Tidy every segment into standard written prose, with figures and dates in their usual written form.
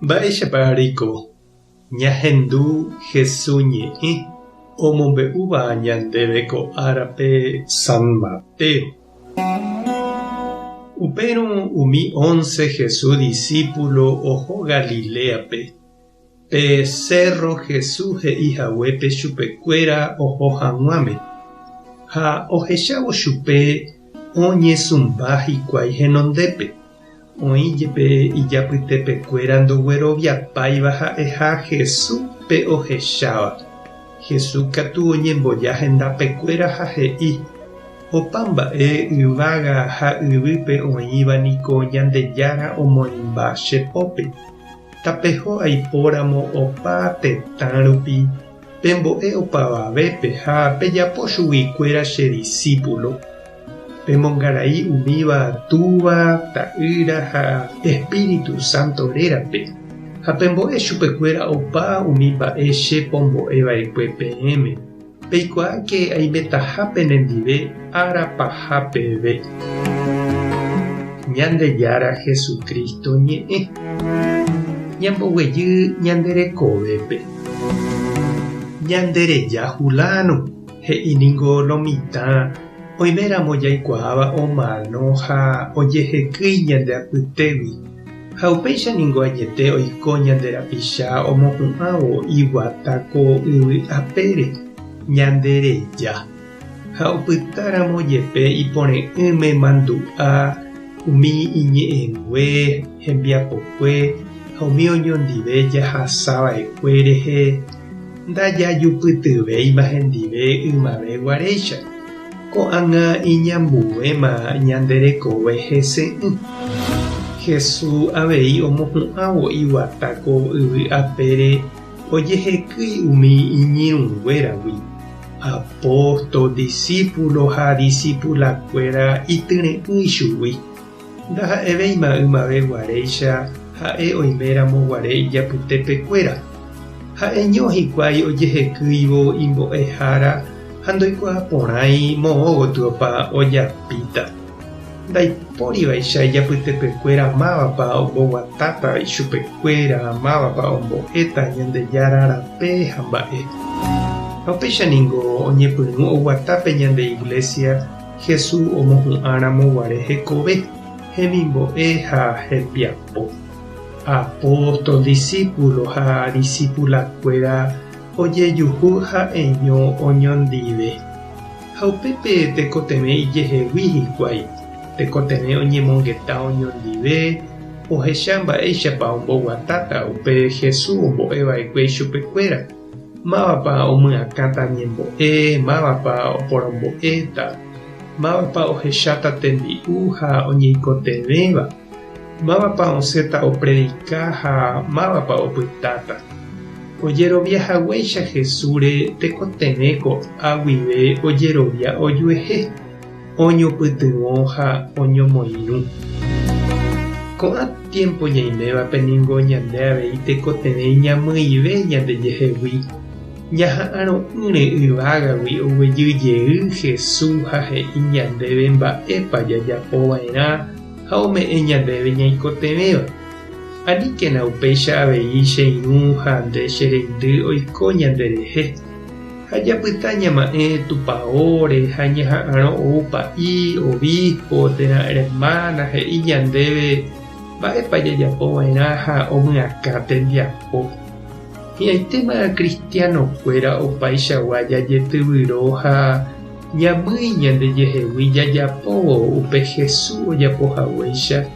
Mba'éichapa reiko ñahendu Hesu ñe'ẽ omombe'úva ñandéve ko árape San Mateo? Upérõ umi ónse Hesu disípulo oho Galiléape, pe sérro Hesu he'i haguépe chupekuéra oho hag̃uáme. Ha ohechávo chupe oñesũmba hikuái henondépe. Oĩ jepe ijapytepekuéra ndogueroviapáiva ha'eha Hesu pe ohecháva. Hesu katu oñemboja hendapekuéra ha he'i, Opa mba'e yvága ha yvýpe oĩva niko Ñandejára omoĩmba che pópe. Tapeho aipóramo opa tetã rupi, pembo'e opavavépe ha pejapo chuguikuéra che disípulo. Pemongarai umíva Túva, Ta'ýra ha Espíritu Santo rérape, ha pembo'e chupekuéra opa umi mba'e che pombo'e va'ekue peẽme. Peikuaáke aimetaha penendive ára paha peve. Ñandejára Jesucristo ñe'ẽ. Ñamboguejy ñande rekovépe. Ñandereja Juláno. He'i ningo lo mitã oiméramo jaikuaáva omano ha ojehekýi ñande apytégui, ha upéicha ningo añete oiko ñande rapicha omohu'ãvo iguata ko yvy apére, ñande reja. Ha opytáramo jepe ipore'ỹme mandu'a umi iñe'ẽngue, hembiapokue ha umi oñondive jahasava'ekue rehe, Ndajajupytyvéima hendive ymave guaréicha, ko'ág̃a iñambuéma ñande rekove hese'ỹ. Jesús avei omohu'ãvo iguata ko yvy apére ojehekýi umi iñirũnguéragui, apóstol, disípulo ha disipulakuéra ityre'ỹ ichugui. Ndaha'evéima ymave guaréicha ha'e oiméramo guare ijapytepekuéra. Ha'eño hikuái ojehekýivo imbo'ehára ha ndoikuaaporãi moõ gotyopa ojapíta. Ndaipórivaicha ijapytepekuéra mávapa omboguatáta ichupekuéra, mávapa ombo'éta Ñandejára rape ha mba'e. Ha upéicha ningo oñepyrũ oguata pe ñande Iglesia Jesús omohu'ã ramo guare hekove, hemimbo'e ha hembiapo. Apóstol, disípulo ha disípulakuéra ojejuhu ha'eño oñondive. Ha upépe tekotevẽ ijehegui hikuái, tekotevẽ oñemongeta oñondive, ohecha mba'éichapa omboguatáta upe Jesús ombo'e va'ekue ichupekuéra. Mávapa omyakãta ñembo'e, mávapa oporombo'éta, mávapa ohecháta tembi'u ha oñeikotevẽva, mávapa osẽta opredika ha mávapa opytáta. Ojerovia haguéicha Jesúsre tekotevẽ ko'a guive ojerovia ojuehe. Oñopytyvõ ha oñomoirũ. Ko'ã tiémpo ñaimévape ningo ñande avei tekotevẽ ñamyive ñandejehegui, ñaha'arõ'ỹre yvágagui oguejy jey Jesús ha he'i ñandéve mba'épa jajapo va'erã ha ome'ẽ ñandéve ñaikotevẽva. Aníkena upéicha avei che irũ ha nde che reindy oiko ñanderehe. Ha japyta ñama'ẽ tupaóre ha ñaha'arõ ou pa'i, obispo térã hermana he'i ñandéve mba'épa jajapo va'erã ha omyakã tembiapo. Hi'ãitéma cristiano-kuéra opaichagua jajetyvyro ha ñamýi ñandejehegui jajapóvo upe Jesús ojapo haguéicha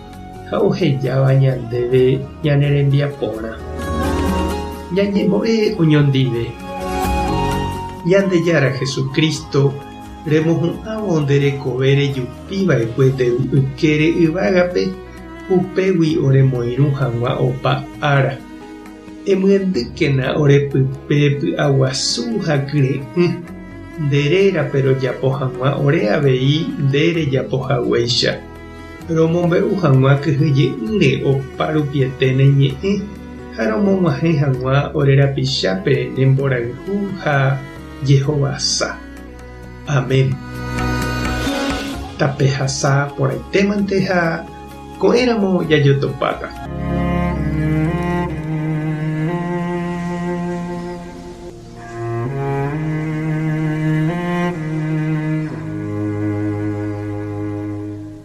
ha ohejáva ñandéve ñane rembiaporã. Ñañembo'e oñondive. Ñandejára Jesucristo, remohu'ãvo nde rekove rejupi va'ekue nde ru ykére yvágape, upégui oremoirũ hag̃ua opa ára. Emyendýkena ore pype py'aguasu ha kyre'ỹ, nde rérape rojapo hag̃ua ore avei nde rejapo haguéicha. Romombe'u hag̃ua kyhyje'ỹre opa rupiete ne ñe'ẽ ha romog̃uahẽ hag̃ua ore rapichápe ne mborayhu ha jehovasa. Amén. Tapehasa porãitémante ha ko'ẽramo jajotopáta.